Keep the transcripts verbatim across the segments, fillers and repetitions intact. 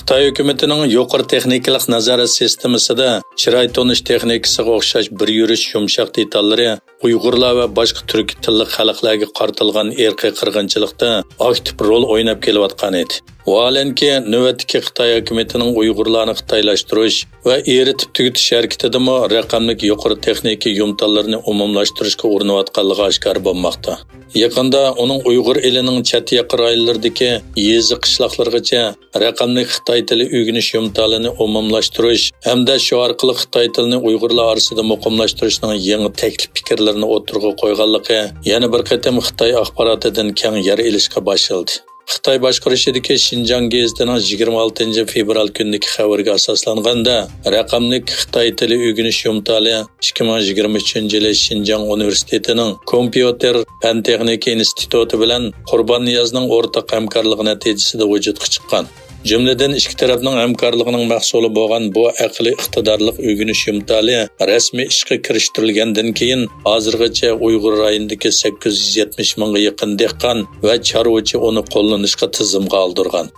خىتاي ھۆكۈمىتىنىڭ يۇقىرى تېخنىكىلىق نازارەت سىستېمىسىدا چىراي تونۇش تېخنىكىسىغا ئوخشاش بىر يۈرۈش يۇمشاق دېتاللىرى ئۇيغۇرلار ۋە باشقا تۈركىي تىللىق خەلقلەرگە قارىتىلغان ئىرقىي قىرغىنچىلىقتا ئاكتىپ رول ئويناپ كېلىۋاتقان ئىدى. ۋاھالەنكى، نۆۋەتتىكى خىتاي ھاكىمىيىتىنىڭ ئۇيغۇرلارنى خىتايلاشتۇرۇش ۋە ئېرىتىپ تۈگىتىش ھەرىكىتىدىمۇ رەقەملىك يۇقىرى تېخنىكا يۇمتاللىرىنى ئومۇملاشتۇرۇشقا ئۇرۇنۇۋاتقانلىقى ئاشكارا بولماقتا. يېقىندا ئۇنىڭ ئۇيغۇر ئېلىنىڭ چەت ياقا رايونلىرىدىكى يېزا، قىشلاقلىرىغىچە رەقەملىك خىتاي تىلى ئۆگىنىش يۇمتالىنى ئومۇملاشتۇرۇش ھەمدە شۇ ئارقىلىق خىتاي تىلىنى ئۇيغۇرلار ئارىسىدا مۇقىملاشتۇرۇشنىڭ يېڭى تەكلىپ پىكىرلىرىنى ئوتتۇرىغا قويغانلىقى يەنە بىر قېتىم خىتاي ئاخباراتىدىن كەڭ يەر ئېلىشقا باشلىدى. خىتاي باشقۇرۇشىدىكى شىنجاڭ گېزىتىنىڭ يىگىرمە ئالتىنچى فېۋرال كۈنىدىكى خەۋىرىگە ئاساسلانغاندا، رەقەملىك خىتاي تىلى ئۆگىنىش يۇمتالى ئىككى مىڭ يىگىرمە ئۈچىنچى يىلى شىنجاڭ ئۇنىۋېرسىتېتىنىڭ كومپيۇتېر پەن تېخنىكا ئىنستىتۇتى بىلەن قۇربان نىيازنىڭ ئورتاق ھەمكارلىقى نەتىجىسىدە ۋۇجۇدقا چىققان. جۈملىدىن ئىككى تەرەپنىڭ ھەمكارلىقىنىڭ مەھسۇلى بولغان بۇ ئەقلىي ئىقتىدارلىق ئۆگىنىش يۇمتالى رەسمىي ئىشقا كىرىشتۈرۈلگەندىن كېيىن، ھازىرغىچە ئۇيغۇر رايونىدىكى سەككىز يۈز يەتمىش مىڭغا يېقىن دېھقان ۋە چارۋىچى ئۇنى قوللىنىشقا تىزىمغا ئالدۇرغان.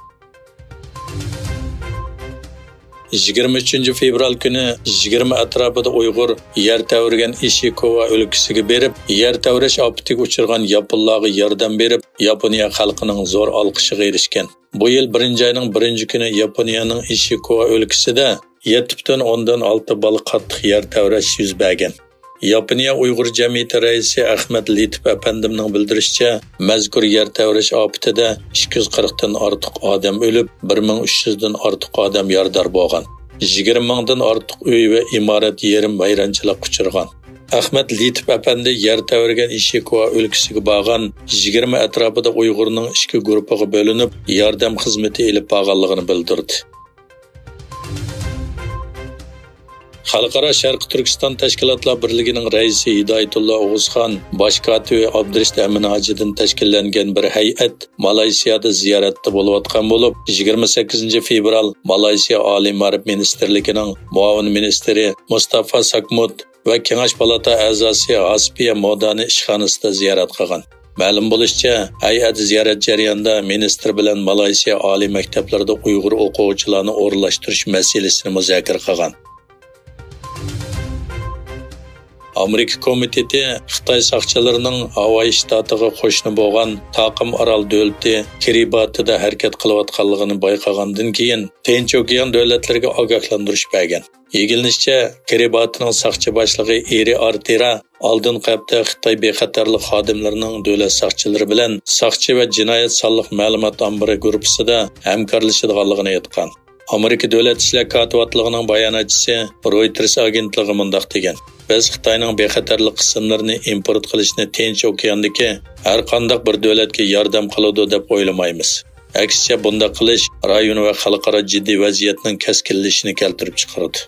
يىگىرمە ئۈچىنچى فېۋرال كۈنى يىگىرمە ئەتراپىدا ئۇيغۇر يەر تەۋرىگەن ئىشىكاۋا ئۆلكىسىگە بېرىپ، يەر تەۋرەش ئاپىتىگە ئۇچرىغان ياپونلارغا ياردەم بېرىپ، ياپونىيە خەلقىنىڭ زور ئالقىشىغا ئېرىشكەن. بۇ يىل بىرىنچى ئاينىڭ بىرىنچى كۈنى ياپونىيەنىڭ ئىشىكاۋا ئۆلكىسىدە يەتتە پۈتۈن ئوندىن ئالتە بال قاتتىق يەر تەۋرەش يۈز بەرگەن. ياپونىيە ئۇيغۇر جەمئىيىتى رەئىسى ئەخمەت لېتىپ ئەپەندىمنىڭ بىلدۈرۈشىچە، مەزكۇر يەر تەۋرەش ئاپىتىدە ئىككى يۈز قىرىقتىن ئارتۇق ئادەم ئۆلۈپ، بىر مىڭ ئۈچ يۈزدىن ئارتۇق ئادەم يارىدار بولغان. يىگىرمە مىڭدىن ئارتۇق ئۆي ۋە ئىمارەت يېرىم ۋەيرانچىلىققا ئۇچرىغان. ئەخمەت لېتىپ ئەپەندى يەر تەۋرىگەن ئىشىكاۋا ئۆلكىسىگە بارغان يىگىرمە ئەتراپىدا ئۇيغۇرنىڭ ئىككى گۇرۇپپىغا بۆلۈنۈپ، ياردەم خىزمىتى ئېلىپ بارغانلىقىنى بىلدۈردى. خەلقئارا شەرقىي تۈركىستان تەشكىلاتلار بىرلىكىنىڭ رەئىسى ھىدايەتۇللا ئوغۇزخان، باش كاتىپى ئابدۇرېشىت ئەمىنھاجىدىن تەشكىللەنگەن بىر ھەيئەت مالايسىيادا زىيارەتتە بولۇۋاتقان بولۇپ، يىگىرمە سەككىزىنچى فېۋرال مالايسىيا ئالىي مائارىپ مىنىستىرلىكىنىڭ مۇئاۋىن مىنىستىرى مۇستافا ساكمۇت ۋە كېڭەش پالاتا ئەزاسى ھاسپىيە مودانى ئىشخانىسىدا زىيارەت قىلغان. مەلۇم بولۇشىچە، ھەيئەت زىيارەت جەريانىدا مىنىستىر بىلەن مالايسىيا ئالىي مەكتەپلىرىدە ئۇيغۇر ئوقۇغۇچىلارنى ئورۇنلاشتۇرۇش مەسىلىسىنى مۇزاكىرە قىلغان. ئامېرىكا كومىتېتى خىتاي ساقچىلىرىنىڭ ھاۋاي شتاتىغا قوشنا بولغان تاقىم ئارال دۆلىتى كىرىباتىدا ھەرىكەت قىلىۋاتقانلىقىنى بايقىغاندىن كېيىن، تىنچ ئوكيان دۆلەتلىرىگە ئاگاھلاندۇرۇش بەرگەن. ئىگىلىنىشىچە، كىرىباتىنىڭ ساقچى باشلىقى ئېرى ئارتېرا ئالدىنقى ھەپتە خىتاي بىخەتەرلىك خادىملىرىنىڭ دۆلەت ساقچىلىرى بىلەن ساقچى ۋە جىنايەت سانلىق مەلۇمات ئامبىرى گۇرۇپپىسىدا ھەمكارلىشىدىغانلىقىنى ئېيتقان. ئامېرىكا دۆلەت ئىشلار كاتىۋاتلىقىنىڭ باياناتچىسى رويتېرس ئاگېنتلىقىغا مۇنداق دېگەن: «بىز خىتاينىڭ بىخەتەرلىك قىسىملىرىنى ئىمپورت قىلىشنى تىنچ ئوكياندىكى ھەر قانداق بىر دۆلەتكە ياردەم قىلىدۇ دەپ ئويلىمايمىز. ئەكسىچە، بۇنداق قىلىش رايون ۋە خەلقئارا جىددىي ۋەزىيەتنىڭ كەسكىنلىشىشىنى كەلتۈرۈپ چىقىرىدۇ.»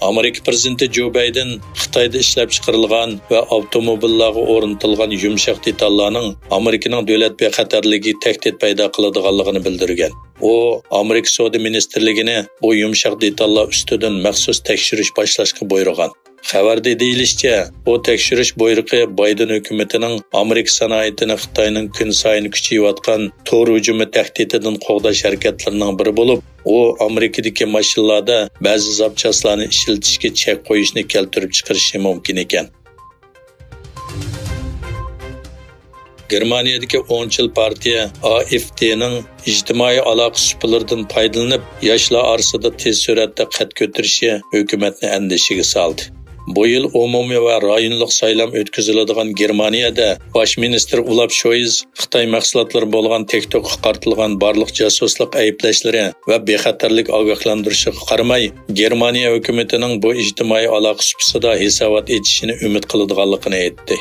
ئامېرىكا پىرېزىدېنتى جو بايدېن خىتايدا ئىشلەپچىقىرىلغان ۋە ئاپتوموبىللارغا ئورنىتىلغان يۇمشاق دېتاللارنىڭ ئامېرىكىنىڭ دۆلەت بىخەتەرلىكىگە تەھدىت پەيدا قىلىدىغانلىقىنى بىلدۈرگەن. ئۇ ئامېرىكا سودا مىنىستىرلىكىنى بۇ يۇمشاق دېتاللار ئۈستىدىن مەخسۇس تەكشۈرۈش باشلاشقا بۇيرۇغان. خەۋەردە دېيىلىشىچە، بۇ تەكشۈرۈش بۇيرۇقى بايدېن ھۆكۈمىتىنىڭ ئامېرىكا سانائىتىنى خىتاينىڭ كۈنسايىن كۈچىيىۋاتقان تور ھۇجۇمى تەھدىتىدىن قوغداش ھەرىكەتلىرىنىڭ بىرى بولۇپ، ئۇ ئامېرىكىدىكى ماشىنىلاردا بەزى زاپچاسلارنى ئىشلىتىشكە چەك قويۇشنى كەلتۈرۈپ چىقىرىشى مۇمكىن ئىكەن. گېرمانىيەدىكى ئوڭچىل پارتىيە ئاېفدېنىڭ ئىجتىمائىي ئالاقە سۇپىلىرىدىن پايدىلىنىپ، ياشلار ئارىسىدا تېز سۈرئەتتە قەد كۆتۈرۈشى ھۆكۈمەتنى ئەندىشىگە سالدى. بۇ يىل ئومۇمىي ۋە رايونلۇق سايلام ئۆتكۈزۈلىدىغان گېرمانىيەدە باش مىنىستىر ئولاپ شويز خىتاي مەھسۇلاتلىرى بولغان تىك توكقا قارىتىلغان بارلىق جاسۇسلۇق ئەيىبلەشلىرى ۋە بىخەتەرلىك ئاگاھلاندۇرۇشىغا قارىماي، گېرمانىيە ھۆكۈمىتىنىڭ بۇ ئىجتىمائىي ئالاقە سۇپىسىدا ھېسابات ئېچىشىنى ئۈمىد قىلىدىغانلىقىنى ئېيتتى.